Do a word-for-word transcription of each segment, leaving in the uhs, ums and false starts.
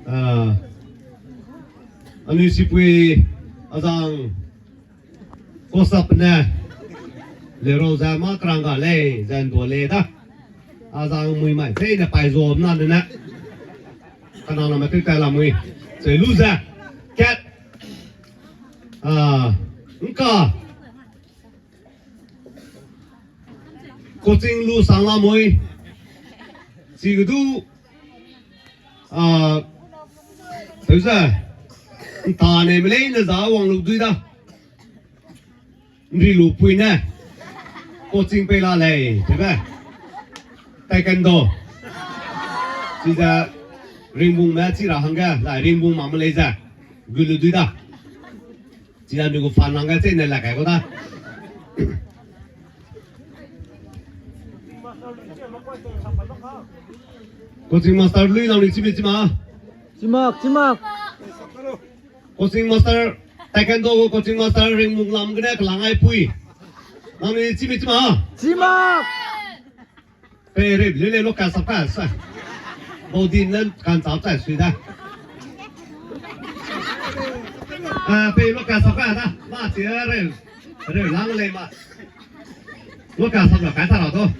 Ah, anui sipui azang kosap ne, le rau ze ma kerang ga lei, ze ndua lei da. Azang mui mai, tei ne pai zo na ne ne. Kana na me tei tai la mui. Ze lu ze, kat. Ah, nka. Coaching lu sang la mui. Chi ge du, ah, teu ze, nta ne me lei ne za wang lu dui da. Nri lu pui ne. Coaching pei la lei, tebe. Taekwondo. Chi ze, ringbung me chi ra hangge, la ringbung ma me lei ze. Gu lu dui da. Chi da mi gu fan nang ge chene la kai ko da. Coaching master lui nang ni chimi chima. Chimak, chimak. Coaching master, taekwondo gu coaching master ring muk lam gene kelang ai pui. Nang ni chimi chima. Chimak. Pe rip lile lo ka sap ka sa. Bau din len kan sap sa sui da. Ah, pe lo ka sap ka da. Ma chi re. Re lang le ma. Lo ka sap la ka ta ra do.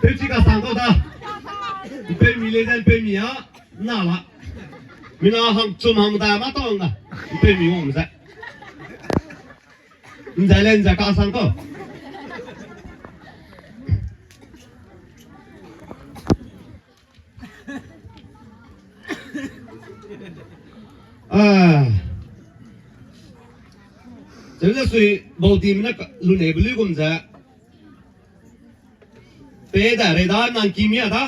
Pe chi ka sang do da. Pe mi le dan pe mi a. Na la. Mi na hang chum hang da ma tong da. Pe mi wang za. Nzai le nzai ka sang ko. Ah. Zeu ze sui bau di mena lu ne belu gum ze. Pe da re da nang ki mi a da.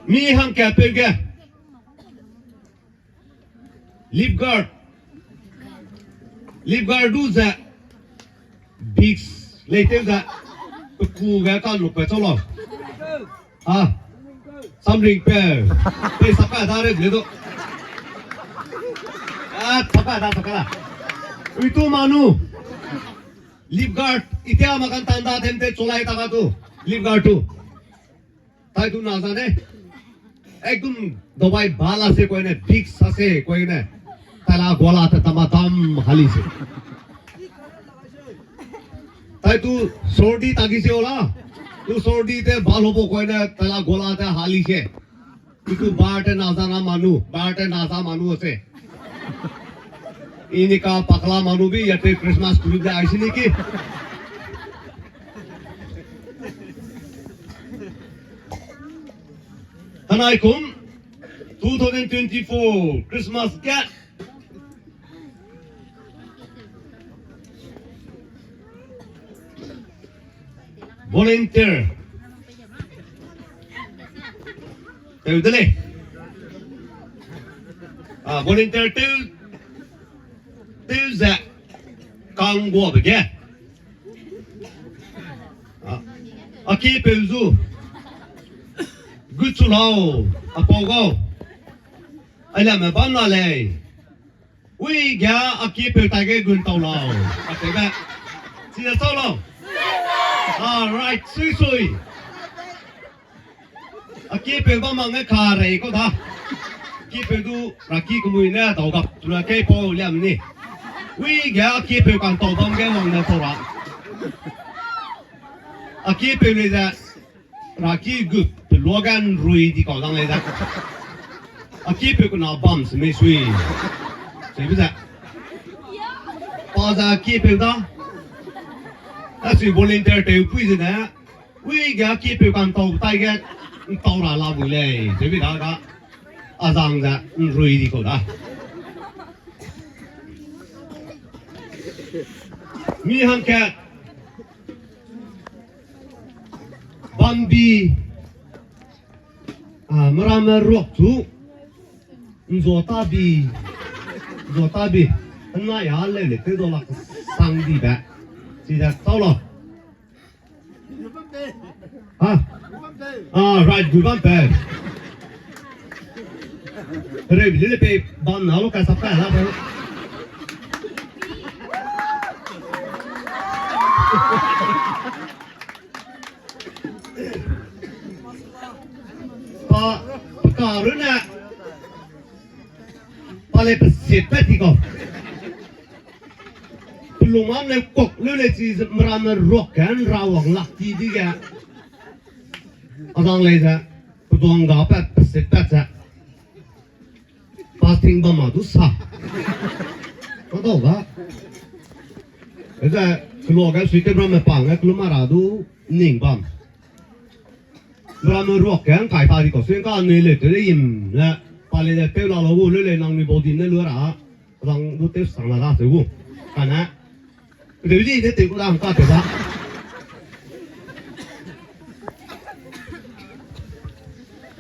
Mi hang ka pe ge. Lip guard. Lip guard du ze. Big lei tew ze. Pe ku ge ka lu pe chau lo. Ah. Samring pe. Pe sapa da re le do. Ah, sapa da, sapa da. Ui tu manu. Lip guard. Itia makan tanda them te cholai ta ka tu. Lip guard tu. Tai tu na zane. Ekdum dawai bala se koi ne, big sa se koi ne. Tala gola te tama tam hali se. Tai tu sordi tagi se ola. Tu sordi te balo bo koi ne, tala gola te hali se. Itu bar te na zana manu, bar te na za manu se. Ini ka pakla manu bi ya te Christmas group de aisi ni ki. Hanai kum two thousand twenty-four Christmas ga volunteer. Tew de lei. Ah, volunteer tew, tew ze kang guabe ge. Ah, a ki peu zu. Gut chu lau, a pau gau. Ai la me bam na lei. Ui, ga a ki peu tai ge gun tau lau. A te be. Chi da tau lau. Ah, right, sui sui. A ki peu bam mang ge ka rei ko da. Ki peu du ra ki kumui ne tau gap tu la kei pau liam ni. Ui, ga a ki peu kan tau bam ge wang ne tau ra. A ki peu le ze. Ra ki gu pe luagan rui di kau dang lei da. A ki peu kuna bam se mei sui. Se bi ze. Pa za ki peu da. A sui volunteer tew pui ze ne. Ui ga ki peu kan tau tai ge. Tau ra la bu lei. Se bi da ga. A zang ze. Rui di kau da. Mi hang ke. Bambi, ah, meramme ruak chu, nzua tabi, nzua tabi, nna ya leu le tew dau lak sang di be. Chi da tau lau. Ha? Ah, right, gu bam pe. Reu bi le pe bam na lo ka sap ka la pe. Pa, pa ka runne, pa lei pesit pat ti kau. Pelung mam lei kok lu lei chi ze meramme ruak ge nra wang lak ti di ge. Azang lei ze, peduang ga pat, pesit pat ze. Pasting bam ma du sa. Ka dau ga. Eze, kelua ge sui te beramme pang ge kelum a ra du ning bam. Beramme ruak ge ngkai ta di kau sui ngka nui leu te de yim le. Pa lei de peu la lau gu leu lei nang nui bau dim ne lu ra. Rang du tew sang la da tew gu. Kane. Deu di de tew gu da ngka tew da.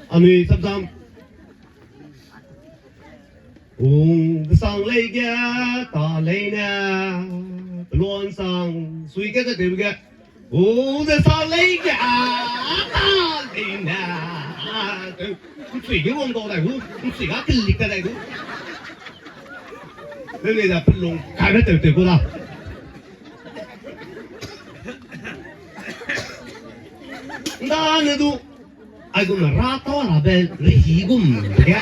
Anui sapsam. Ung desang lei ge ta leine, peluan sang sui ge ze tew ge. Ung desang lei ge ta leine. Nchui ge wang dau dai gu, nchui ga kelik dai gu. Leu lei da pelung kaibe tew tew gu da. Nda ne du, aigum ra tau rabe rehi gum ge.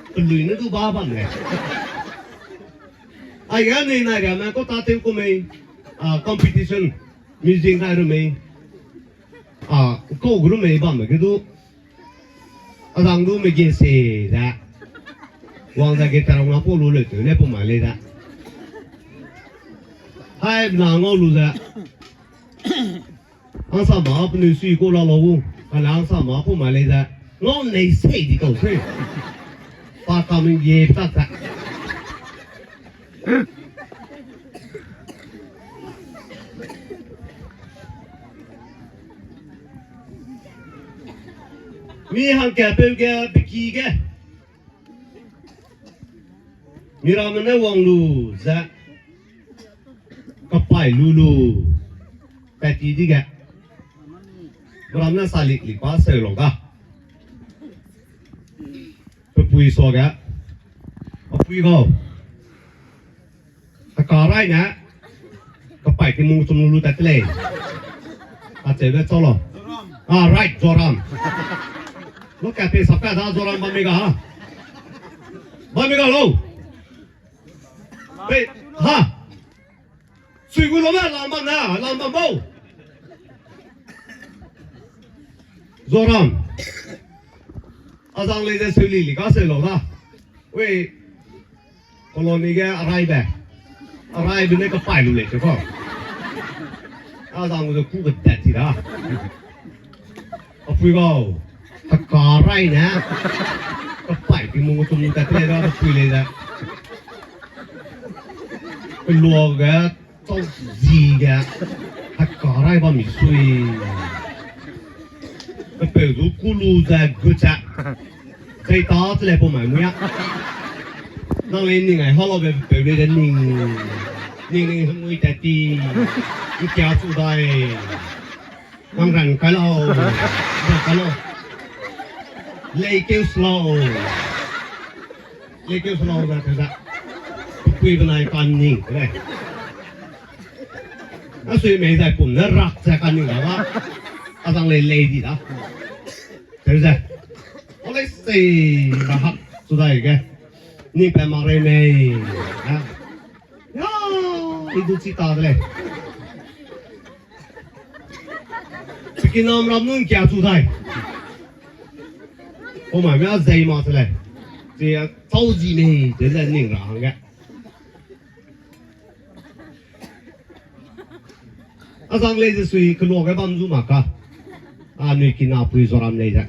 Pelui ne du ba bam le. Aige nei nai riame kau ta tew ku mei, competition, music nai ru mei, kau gu ru mei bamme ge du. Azang du me ge se ze. Wang ze ge tarang na pau lu leu tew ne pau mai lei ze. Hai na ngau lu ze. Angsama penui sui kau la lau gu, kane angsama pau mai lei ze. Ngau nei sei di kau se. Pa ka mengge tak ta. Mi hangkapeu ge, peki ge. Miramme ne wang lu ze, kapai lu lu, peti di ge. Miramme ne salik lik pa seu lau ga. Pepui suage, apui gau. Heka rai ne, kapai ti mung chum lu lu tat te lei. Acheube chau lau. Ah, right, Zoram. Lu kape sap ka da Zoram bam mi ga. Bam mi ga lau. Pe, ha. Sui gu lau me, lam bam na, lam bam bau. Zoram. Azang lei ze seu li li ka seu lau da. Wei, colony ge araibe. Araibe ne kapai lu lei te kau. Azang ze ku ketat ti da. Apui gau, heka rai ne. Kapai ti mung chum lu tat te lei da, apui lei ze. Pelua ge, chau zi ge, heka rai bam mi sui. Pepeu du ku lu ze gu ze. Zei ta te lei pau mai mui a. Nang lei ning ai ha laube pepeu lei de ning. Ning ning hemui tat ti. Nkia chu dai. Nang ran kai lau. Ran kai lau. Lei keu se lau. Lei keu se lau da te da. Pepui benai kan ning te lei. A sui mei zai pum ne rak ze kan ning da ba. Azang lei lei di da. Teu ze. O lei sei ra hak chu dai ge. Ning pa mak rei mei. Ya. Ya, i du chi ta de lei. Pekinam ram nung kia chu dai. Pau mai me a zei ma se lei. Chi a chau zi mei de ze ning ra hangge. Azang lei ze sui kelua ge bam zu mak ka. Anui kinapui Zoram lei ze.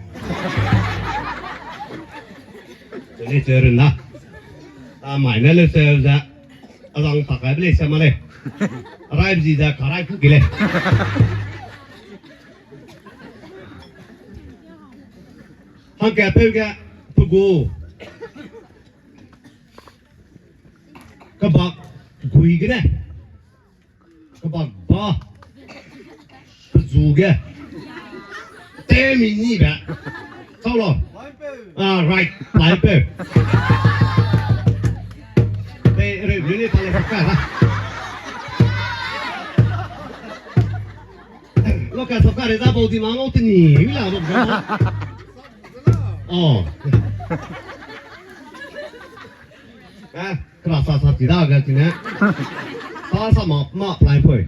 Lei ze run da. A mai ne leu seu ze. Azang tak kaibe lei se ma lei. Araibe zi ze karai ku ki lei. Hangkapeu ge pe gu. Kebak gui gene. Kebak ba. Pezu ge. Temi nibe. Chau lau. Ah, right. Laipeu. Pe re re le pa le ka ka. Ka sa kare da bau di ma ngau teni, wi la bau. Oh. Eh, kera sa sa ti da ga ti ne. Pa sa ma, ma plai poi.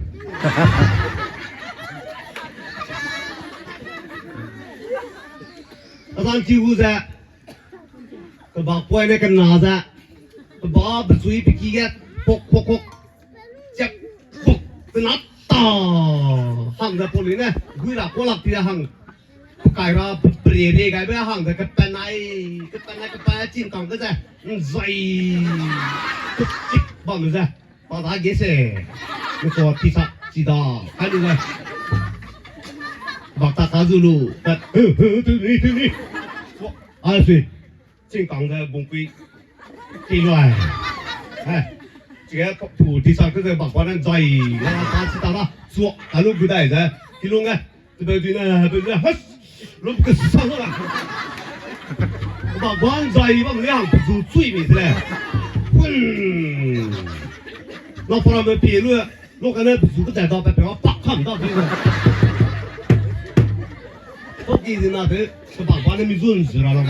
Azang ki gu ze. Kebak poine kena ze. Keba besui peki ge. Pok, pok, pok. Chak, pok. Kena ta. Hang ze poli ne. Gui ra kolak ti hang. Kai ra pere re gai be hang ze kepenai. Kepenai, kepenai ching kang ge ze. Nzai. Chik bam ze. Pa da ge se. Ni ko ti sa, ti da. Kai lu le. Bak ta ka zu lu. Tat. Hu, hu, tu ni, tu ni. Wa, a si. Ching kang ze bung kui. Ti lu ai. Eh. Chi ge pu ti sa ke ze bak pa ne zai. La ta si ta la. Suak. Ka lu gu dai ze. Ki lu nge. Tebeu di ne, tebeu di ne, hus! Lum ke sang la. Ba guang zai bam le hang pezu chui mi se le. Hun. Na para me pie lu, lu ka ne pezu ke zai da pe pe pak kam da bi. Toki di na de, ke ba ba ne mi zun zura la.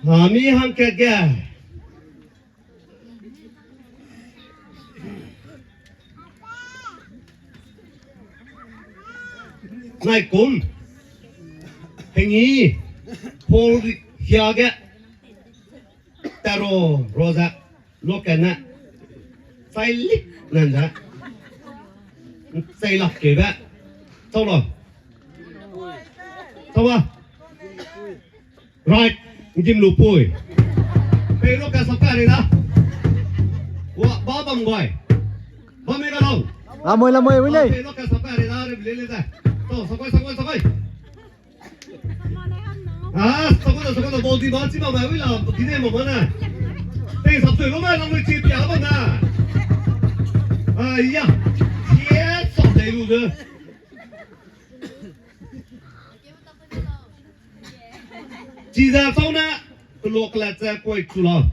Hami hangkat ge. Nai kum. Hengi. Paul hia ge. Taro, Rosa. Lokene. Chai lik nan da. Chai lak ke be. Chau lo. Chau ba. Right. Ngim lu pui. Pe lo ka sa ka re da. Wa ba bam bai. Ba me ka lo. Lamoi, lamoi, wi nei. Pe lo ka sa ka re da, re le le da. To, sa koi, sa koi, sa koi. Ah, sako da, sako da, bau di ba, chi ba mai, wi la, di ne ma ba na. Tei sap sui lo mai, lang lui chi pia ba na. Ah, ya. Ye, sa dei lu de. Chi za sau na. Kelo kelat ze koi chu lau.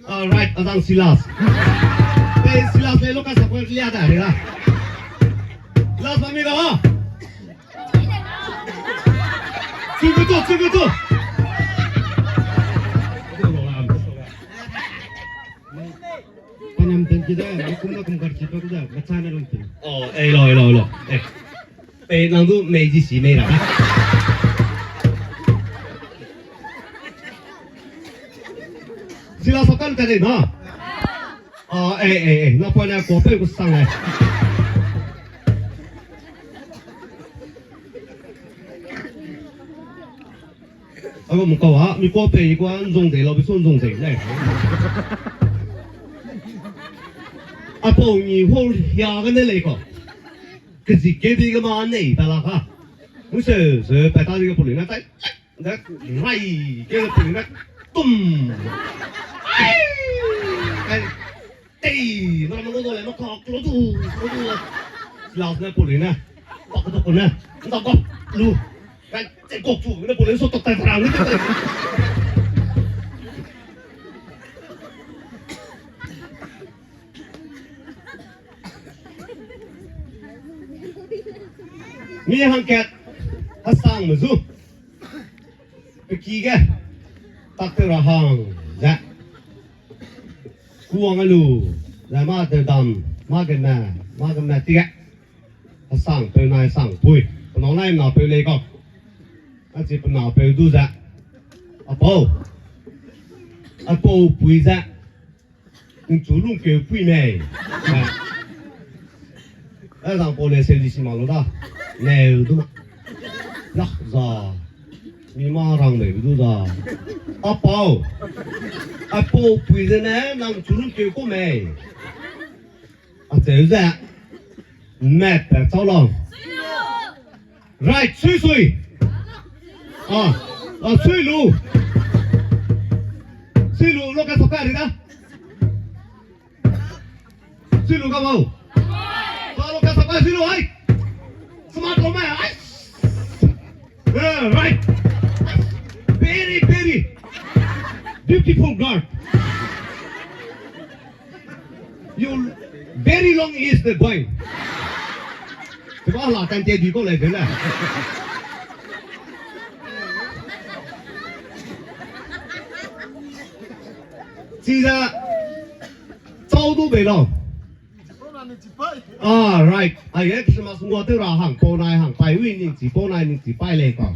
Alright, azang Silas. Pe Silas le lo ka sa koi lia da re la. Silas mami ga. Chu ke tu, chu ke tu. Panam ten ki da, kum na kum kar chi pe ku da, bacha na lang ten. Oh, eh, lo, eh, lo, eh, lo. Eh. Pe nang du mei di si mei ra. Sila sa kan ka de na. Ah, eh, eh, eh, na pa na ko pe ku sang eh. Ago mu kau ha, mi ko pe i kua nzong dei lau, bi su nzong dei lei. Apau ni ho hia ga ne lei ko. Kezik kebi ge ma nei ta la ka. Muse, se, pa ta di ge puli na tai. Da, rai, ge puli na. Tum. Ai. Ai. Tei, ma ma lo do le, ma ka, klo du, klo du. Las ne puli na. Pak to ko na. Nda bap lu. Kai, te kok chu, ne puli so to tai rang ne. Mi hangkat, hasang me zu. Peki ge, tak te ra hang, ze. Kuang a lu, ze ma te dam, ma ge me, ma ge me ti ge. Hasang peu nai sang pui, penau nai na peu lei kau. A chi penau peu du ze. Apau. Apau pui ze. Nchu lungkeu pui mei. Eh. Eh, zang pau ne seu di si ma lo da. Neu du. Lak za. Mi ma rang mei du da. Apau. Apau pui ze ne, nang chu lungkeu ku mei. A cheu ze. Met pe chau lau. Right, sui sui. Ah, ah, sui lu. Sui lu, lo ka sa ka ri da. Sui lu ka mau. Ka lo ka sa ka sui lu, hai. Come on, ai. Uh, right. Very, very beautiful girl. You very long is the going. Te ba la kan te di ko le de le. Chiza, chau du bei lau. Ah, right. Aige Christmas ngua tew ra hang pau nai hang pai wi ning chi pau nai ning chi pai lei ka.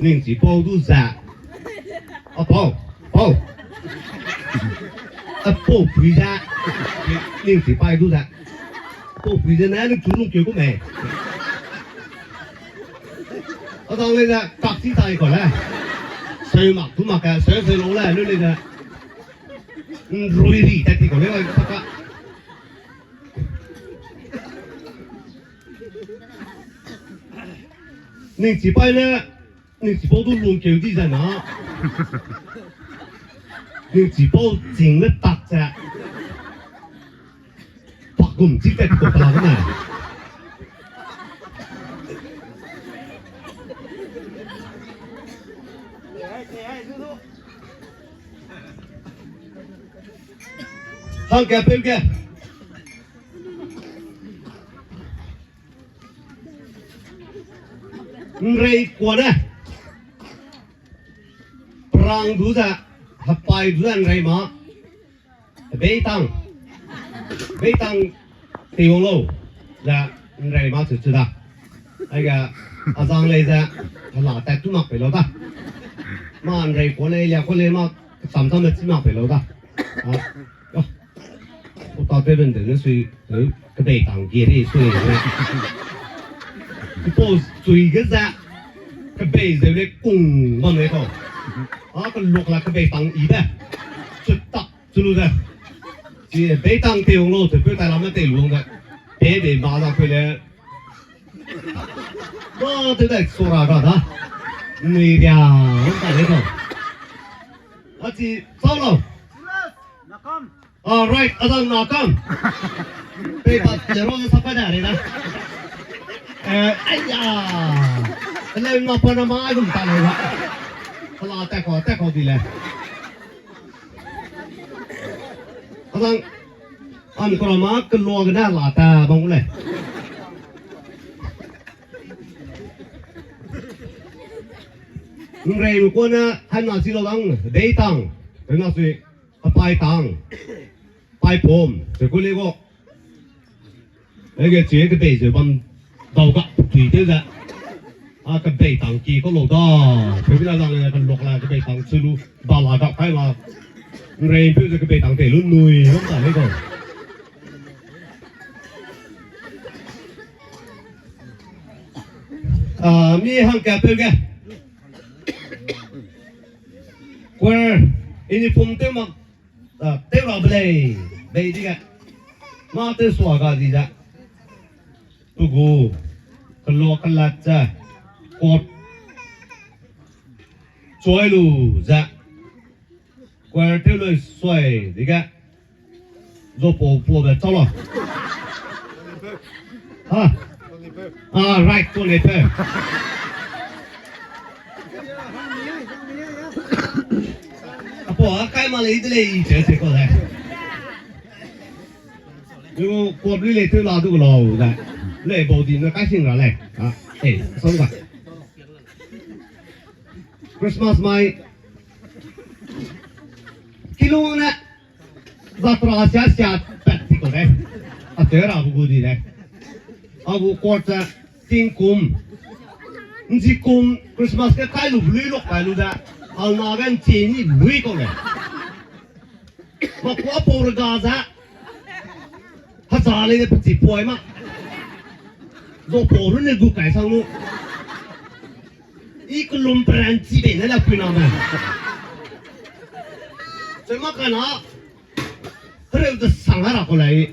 Ning chi pau du ze. A pau, pau. A pau pui ze. Ning chi pai du ze. Pau pui ze ne ning chu lung keu ku mei. A dang lei ze kak chi tai ko le. Seu mak tu mak ka, seu seu lo le, lu lei ze. Nrui ri ta ti ko le, saka. Ning chi pai ne, ning chi pau du lung keu di zai na. Ning chi pau ching ne tak ze. Pak gum chi tat ko ta ne. Hangka peu ge. Nrei kuane. Prang du ze, hepai du ze nrei ma. Beitang. Beitang teiwang lau. Ze nrei ma chu chu da. Aige azang lei ze, hela tat tu mak pei lau da. Ma nrei kuane, lia kuane ma, kecham cham ne chi mak pei lau da. A, a. Ku ta te ben de ne sui, eh, kebeitang gie ri sui ne. Pau sui ge ze, kebei ze le kung bam le kau. A, keluk la kebeitang i de. Chu tak chu lu de. Chi beitang teiwang lau, tepeu tai la me tei lu de. Pe de ba da pe le. Ba te dai sora ga da. Nui ria, ta le kau. A chi, sau lau. All right, azang na kam. Pei pat le ro sa pa da re na. Eh, aya. Le na pa na ma gum ta le na. Kala ta ko, ta ko di le. Azang an ko ma kelo ga na la ta bang le. Nrei lu ko na han na chi lau dang, beitang. Pe na sui. Apai tang. Pai pom, se ku le go. Ege chi kebei ze bam dau ga tui te ze. A kebei tang ki ko lo da. Pe bi la zang le kan lok la kebei tang chu lu ba la ga kai la. Nrei pe ze kebei tang te lu nui lo ta le go. A, mi hangka peu ge. Choir, uniform tew mak, a, tew ra be lei, bei di ge. Ma tew sua ga di ze. Pe gu, kelo kelat ze, kot. Choi lu ze. Choir tew lui suai di ge. Zo pau pau be chau la. Ha? Ah, right, to le pe. Apau, a kai ma le, i de le, i che che ko le. Lu kot lu le tew la du lau da. Le bau di na kai sing ra le. Ah, eh, song ba. Christmas mai. Kilung ne. Zatra sia sia practical de. A te ra bu gu di de. A gu kot ze tingkum. Nji kum Christmas ke kai lu lui lok kai lu de. Al na ge nchi ni lui ko le. Ma kua pau rega ze. Haza le ne peti poi ma. Zo pau ru ne gu kai sang lu. I kelum peran chi bei ne la pui na me. Chema kana. Hereu de sang ra ko lai.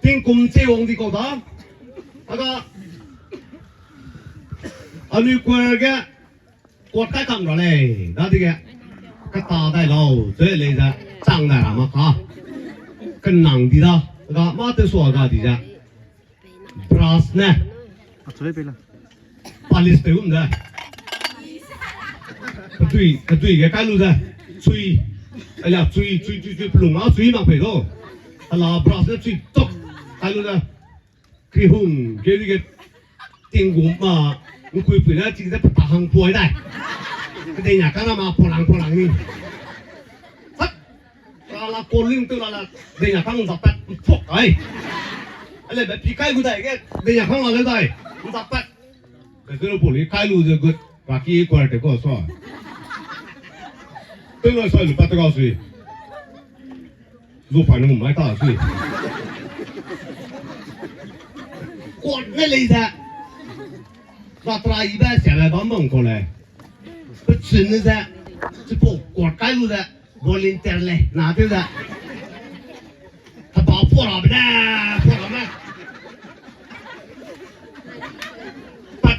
Tingkum che wang di ko da. Aga. Anui choir ge. Kot kai kam ra lei, dadege, kata dai lau, ze lei ze, chang dai ra ma ka. Kenang di da, ga ma te sua ga di ze. As ne. Palace tew gum ze. Kedui, kedui ge kai lu ze. Chui. Alia, chui, chui, chui, chui, pelung a chui mak pei do. Ala brush ne chui tok. Kai lu ze. Kri hung, ge di ge. Tinggum ma, ngkui pui ne, ching ze peta hang puai dai. Kedei nia kang na ma, polang, polang ni. Hak. Ala koling tu lala, dei na kang zak pat, pok ai. Ale be pi kai gu dai ge, dei na kang la le dai, zak pat. Be tu poli kai lu ze gut, raki kuar te ko so. Tu lo so lu pat te ko sui. Zu pa nu mai ta sui. Kot ne lei ze. Ba trai be sia le bam bam ko le. Pe chun ne ze. Chipo kot kai lu ze. Volunteer le, na tew da. Heba pua rabe ne, pua rabe. Pat,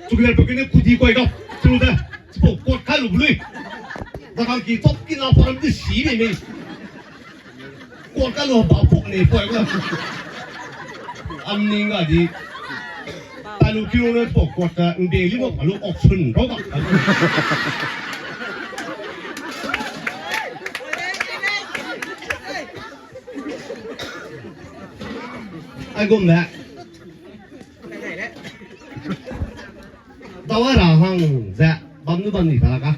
chukler pe kene kudi koi ga, chulu da. Chipo kot kai lu bu lui. Da kang ki top ki na pua rabe de si mei mei. Kot kai lu heba pua ne pua rabe. Anning ga di. Talu kilo ne chipo kot ka, nde li mo, alu option rau ba. Aigum ne. Dawa ra hang ze, bam nu bam ni ta ka.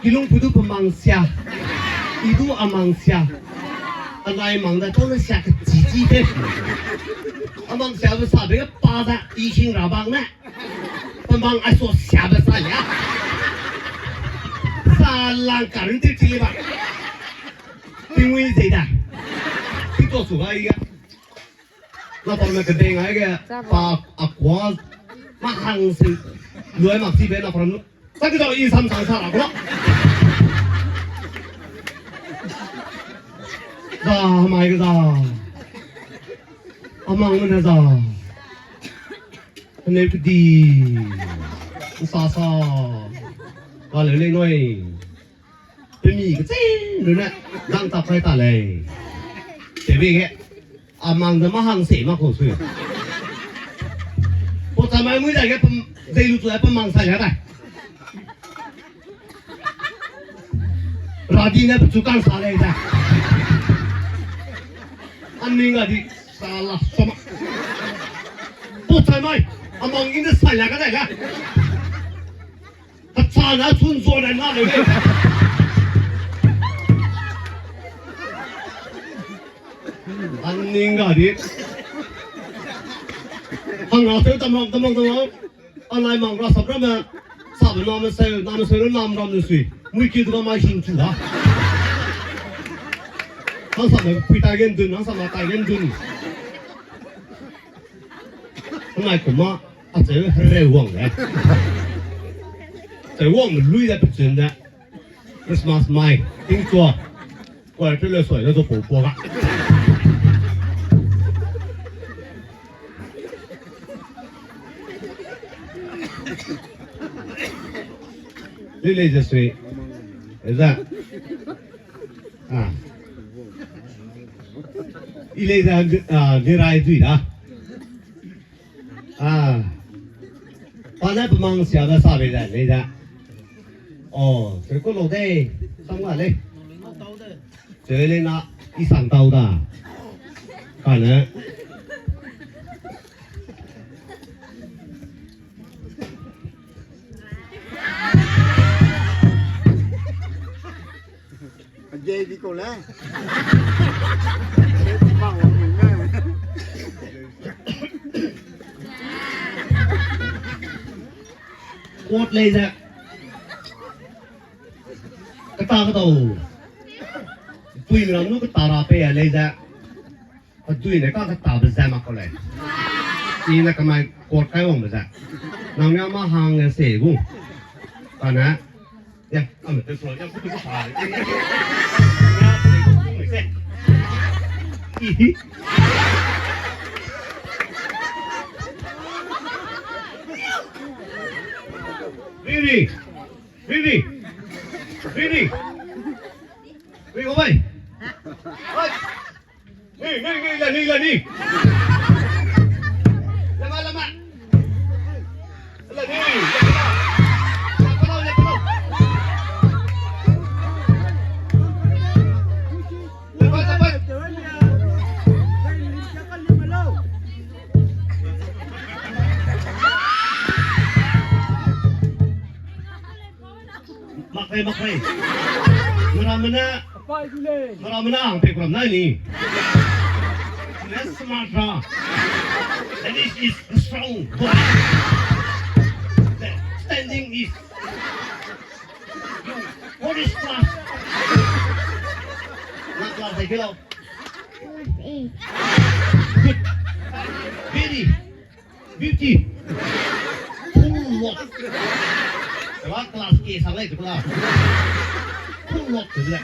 Kilung pu du pe mang sia. I du a mang sia. Anai mang da tau ne sia ke chi chi te. A mang sia be sa be pa da i sing ra bang ne. Pe mang a so sia be sa ya. Sa lang ka rin ti ti ba. Tingui ze da. Ti to su ga i ga. Na pa me ke deng ai ge pa a kwa ma hang se. Luai mak ti be na pa ram. Sa ke zau i sam sang sa ra ko. Za mai ke za. A mang ne za. Ne ke di. Sa sa. Ga le le noi. Pe mi ke chei lu ne. Dang ta kai ta lei. Te be ge. A mang de ma hang se ma ko sui. Po ta mai mui da ge pe, dei lu tu da pe mang sa ya da. Radi ne pechu kang sa lei da. Anning ga di sa la so ma. Pu chai mai, a mang i ne sa la ka da ga. Ka cha na chun zo na na lei. Anning ga di. Hang ra seu tamang, tamang, tamang. Anai mang ra sap ramme, sap name seu, name seu lu lam ram ne sui. Mui ki du ga mai hing chu da. Hang sap ne pui tai gen dun, hang sap ne tai gen dun. Anai kuma, a cheu hereu wang le. Cheu wang lui da pe chun da. Christmas mai, ting chua. Kuai te le soi le du pau pua ga. Lei lei ze sui. Eza. Ah. I lei ze, ah, ni rai dui da. Ah. Pa ne pe mang sia da sa bei da, lei da. Oh, sui ku lo dei. Sang ga lei. Cheu lei na, i sang tau da. Kane. Age di ko le. Kot lei ze. Kata kedau. Pui ram nu kata ra pe a lei ze. Adui ne ka kata be ze mak ko lei. I ne kamai kot kai wang be ze. Nang ya ma hang se gu. Kane. Ya, ame te so, ya, kutu kutu pa. Ya, kutu kutu se. Ihi. Riri. Riri. Riri. Riri, go bai. Oi. Ni, ni, ni, la, ni, la, ni. Makai, makai. Mera mena, mera mena ang pe kuram nai ni. Let's smart ra. And this is strong boy. The standing is. What is class? Na class ai ke lau. Class eight. Good. Very. Beauty. Full lock. Kela class ke sang lai kela. Full lock tu le.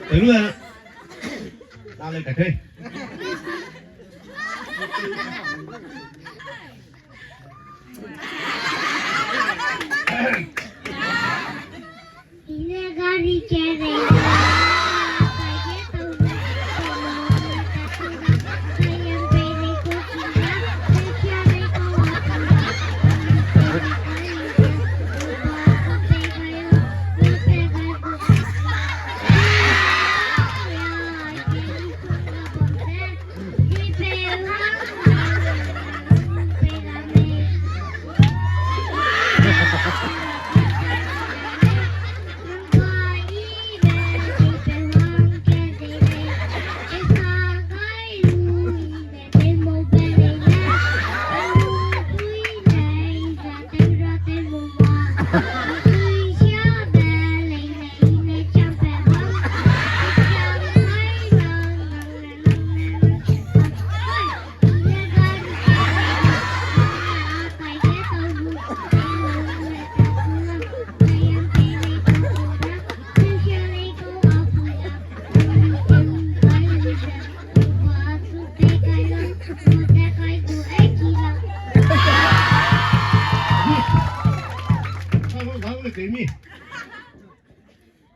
Telu na. Na le ka kai.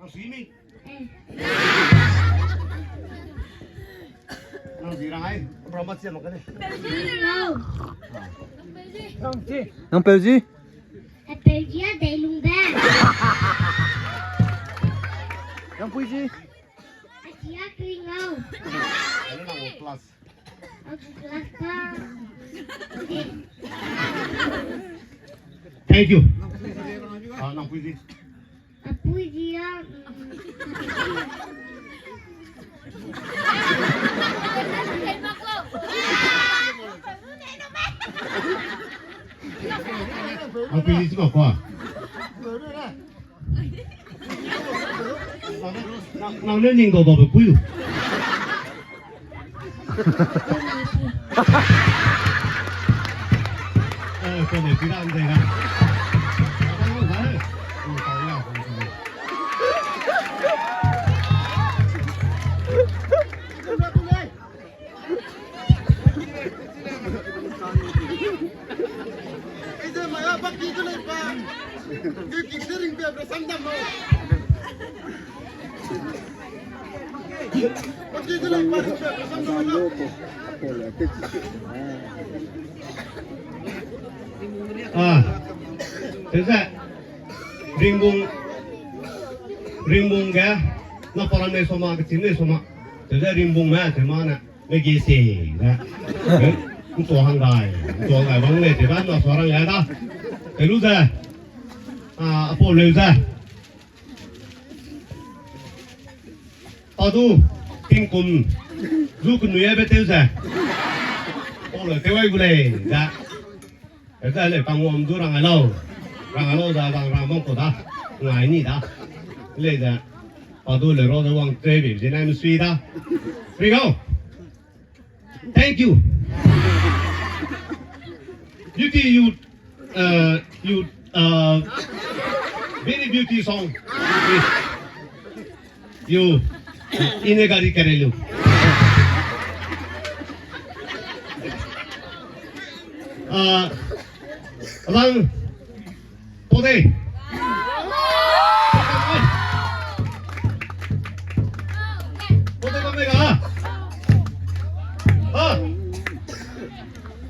Nang sui mi? Nang zi rang ai, broma sia mak ka ne. Nang peu zi? Peu zi a dei lung be. Nang pui zi? A zi a kring au. Nang class. Thank you. Ah, nang pui zi. A pui zi a, mm. A pui zi mak kua. Nang, nang ne ning dau dau be pui lu. Eh, kau ne pi dan de ga. Ah, teze, Ringbung, Ringbung ge, na paran ne soma, kechin ne soma. Teze Ringbung me, te ma ne. Megi se, ne. Ntua hang gai, ntua hang gai bang lei, te ba na sua rang gai da. Te lu ze. Ah, apau leu ze. Padu, tingkum, zu kenui a be teu ze. Apau leu teu ai gu lei, ze. Eze le kangwam du rang ai lau. Rang ai lau da, rang rang bang ko da. Ngai ni da. Le da. Padu le ro da wang tre be, je nai me sui da. Ring au. Thank you. Beauty, you, uh, you, uh, very beauty song. You, ine gari kare lu. Ah, abang, pode,